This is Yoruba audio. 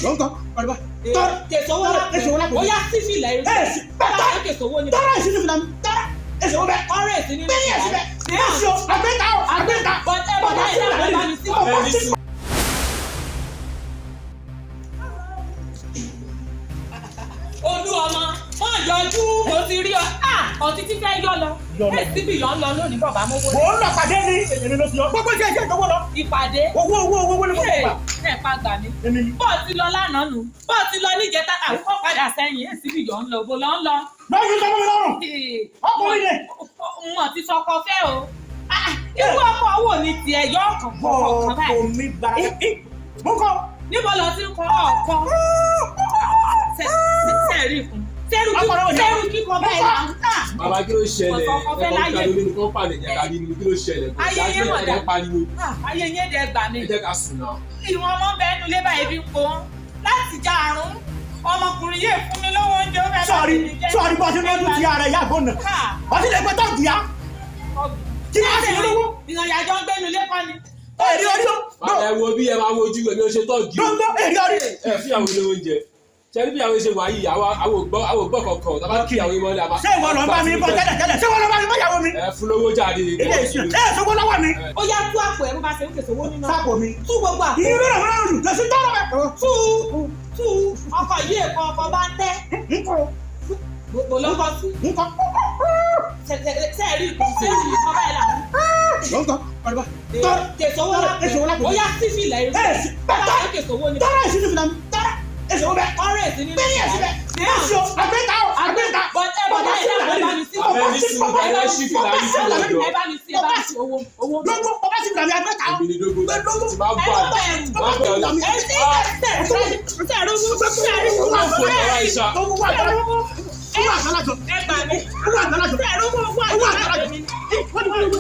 Lọ́nkọ́ ọ̀rẹ́bá. Kèsòwò lápò. Ó yá sí fìlà eré. Ẹ sì Bàbá rẹ̀ kèsòwò ni. Tọ́lá ìsinú fìlà mi. Tọ́lá èsì owó bẹ́ẹ̀. Ọ̀rẹ́ sí nínú Bẹ́ẹ̀ fìlà. síbẹ̀. Má ṣe o, àgbẹ̀ta o, àgbẹ̀ta. Bọ̀dá bọ̀dá ẹ̀ náà bá mi sí. Ọ̀pọ̀ sí. Olú ọmọ, wọ́n yọjú, mo ti rí ọ. Ọtí tí fẹ́ yọ lọ. Yọ lọ. Ẹ síbi yọ ń lọ lónìí bàbá mọ́wọ́. Mò ń lọ pàdé ní èmi ló fi ọ. Gbogbo iṣẹ́ iṣẹ́ ìdánwò lọ. Ìpàdé. Owó owó owó owó ni mo fi gbà. Ẹ pa gbà mí. Èmi ni. Bọ́ọ̀ ti lọ lánàá nù. Bọ́ọ̀ ti lọ níjẹta àkókò padà sẹ́yìn. Ẹ síbi yọ ń lọ. Bó lọ ń lọ. Lọ́yìn sọ fún mi lọ́rùn. Ọkùnrin ni. Wọ́n ti sọkọ fẹ́ o. Irú ọkọ̀ wo ni tiẹ̀ yọ ọkàn kọ̀ọ̀kan báyìí? Bọ́ọ̀ mi gbàrà. Mo kọ́. Níbo lọ ti ń kọ́ ọ̀kan? Sẹ́ẹ̀rì fún. Sẹ́rù kíkọ báyìí là ń tà. Bàbá, kí ló ṣẹlẹ̀? Ọ̀sán kan fẹ́ Ẹ̀kọ́ láyè. kíkà lórí nǹkan pàdé jẹ́ ká rí ni. Kí ló ṣẹlẹ̀? Kò Ayé dájú. yín mọ̀ dá. Ẹ̀ pariwo. Ayé yín dẹ̀ gbà mí. Ẹ jẹ́ ká sùn náà. Ìwọ̀n ọmọ bẹ́ẹ̀ nulẹ̀ báyìí fi ń po wọn. Láti ja àrùn, ọmọkùnrin yìí fún mi lówó oúnjẹ, ó fẹ́ bá Sọ̀rí mi jẹ́. sọ̀rí bọ́ sí lójú ti ara ìyá àgbọ̀nà. Ọtí lè gbé tọ́ọ̀gì ya. Kí ni a sì lówó? Ìrìnàjò ń gbénu lé kọ́ ni. Èrè orí o. Bàbá, ẹ wo bí ẹ máa wojú ẹ̀mí ó ṣe tọ́ọ̀gì o. Gbọ́ngbọ́n èrè orí. Ẹ fi àwọn olówó oúnjẹ ṣe ní bí àwọn ṣe wà yìí, àwọn ògbọ́ àwọn ògbọ́ kọ̀ọ̀kan tàbá kí àwọn ìmọ̀lẹ̀ àbá. Ṣé ìwọ lọ ń bá mi bọ́ tẹ́lẹ̀ tẹ́lẹ̀? Ṣé ìwọ lọ bá mi bọ́ ìyàwó mi? Ẹ fún lówó jáde. Ilé ìsìn ẹ̀ ṣòwò lọ́wọ́ mi. Ó yá, tú àpò ẹ̀ bó bá ṣe ń kèsò owó nínú. Sápò mi. Tú gbogbo àpò. Ìyẹn ló rẹ̀ wọ́n lọ́rùn jù. Lọ sí tọ́rọ̀ bẹ̀. Tú tú ọkọ̀ yìí èkó ọkọ̀ bá ń tẹ́. Nkọ́ Gbogbo lọ́kọ̀ sí. nkọ́. Sẹ́ẹ̀rì sẹ́ẹ̀rì ìkọ́ báyìí là ń. Lọ́nkọ́ ọ̀rẹ́bá. Kèsòwò lápò. Ó yá sí fìlà eré. Ẹ sì Bàbá rẹ̀ kèsòwò ni. Tọ́lá ìsinú fìlà mi. Tọ́lá èsì owó bẹ́ẹ̀. Ọ̀rẹ́ sí nínú Bẹ́ẹ̀ síbẹ̀. Má ṣe o, àgbẹ̀ta o, àgbẹ̀ta. Bọ̀dá bọ̀dá ẹ̀ náà bá mi sí. Ẹ ní sùúrù, ẹ sí fìlà yìí sí ọjọ́. Ẹ bá mi sí, ẹ bá mi sí owó owó. Lọ́gbọ́n ọba sí fìlà mi àgbẹ̀ta o. Èmi ni dógó tí máa Ẹ bọ̀ ló àná. bọ̀ ẹ̀rù. Má bọ̀ ọ́. Ẹ sí sẹ́ẹ̀rù sẹ́ẹ̀rù Owó ọ̀rọ̀ Aisha. Owó àgbàlagbà. Owó àgbàlagbà. Ẹ gbà mí. Owó àgbàlagbà. Sẹ́ẹ̀rù owó Owó àgbàlagbà. àgbàlagbà.